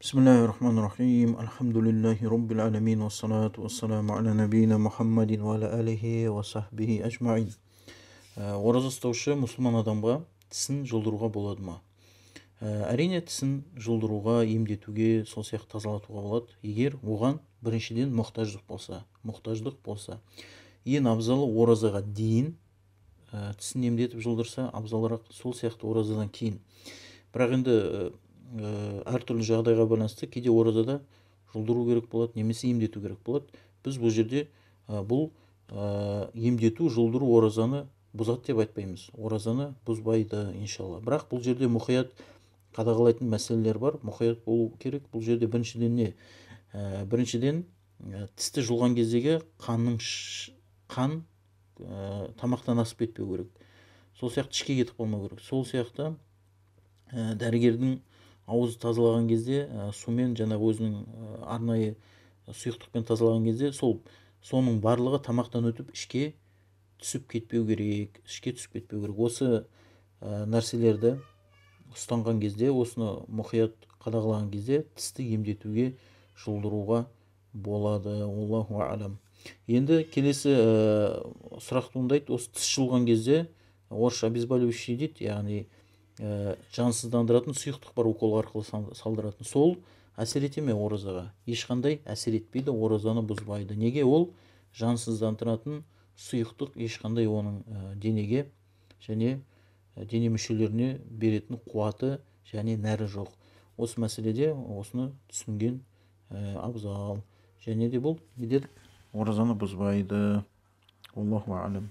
Бисмиллахи-рахмани-рахим. Альхамдулиллахи роббил аламин. Вассалату вассаламу аля набийна Мухаммадин ва аля алихи ва сахбихи ажмаин. Ораза ұстаушы мұсылман адамға тісін жұлдыруға болады ма? Әрине, тісін жұлдыруға, емдетуге, сол сияқты тазалатуға болады, егер оған біріншіден мұқтаждық болса. Мұқтаждық болса. Ең абзалы оразаға дейін тісін емдетіп жұлдырса абзалырақ, сол сияқты оразадан кейін. Бірақ енді әртүрлі жағдайға байланысты кейде оразада жұлдыру керек болады, немесе емдету керек болады. Біз бұл жерде бұл емдету, жұлдыру оразаны бұзады деп айтпаймыз. Оразаны бұзбайды, иншалла. Бірақ бұл жерде мұқият қадағалайтын мәселелер бар, мұқият болу керек. Бұл жерде біріншіден не? Біріншіден, тісті жұлған кездегі қан тамақтан асып кетпеу керек. Сол сияқты ішке кетіп қалмау керек. Сол сияқты дәрігердің ауызды тазалаған кезде сумен, жаңағы өзінің арнайы сұйықтықпен тазалаған кезде соның барлығы тамақтан өтіп ішке түсіп кетпеу керек, ішке түсіп кетпеу керек. Осы нәрселерді ұстанған кезде, осыны мұқият қадағалаған кезде тісті емдетуге, жұлдыруға болады. Аллаху алам. Енді келесі сұрақ туындайды. Осы тіс жұлған кезде, орысша обезболивающий дейді, яғни жансыздандыратын сұйықтық бар, укол арқылы салдыратын. Сол әсер ете ме оразаға? Ешқандай әсер етпейді, оразаны бұзбайды. Неге? Ол жансыздандыратын сұйықтық ешқандай оның денеге және дене мүшелеріне беретін қуаты және нәрі жоқ. Осы мәселеде осыны түсінген абзал. Және де бұл не дедік? Оразаны бұзбайды. Аллаху алам.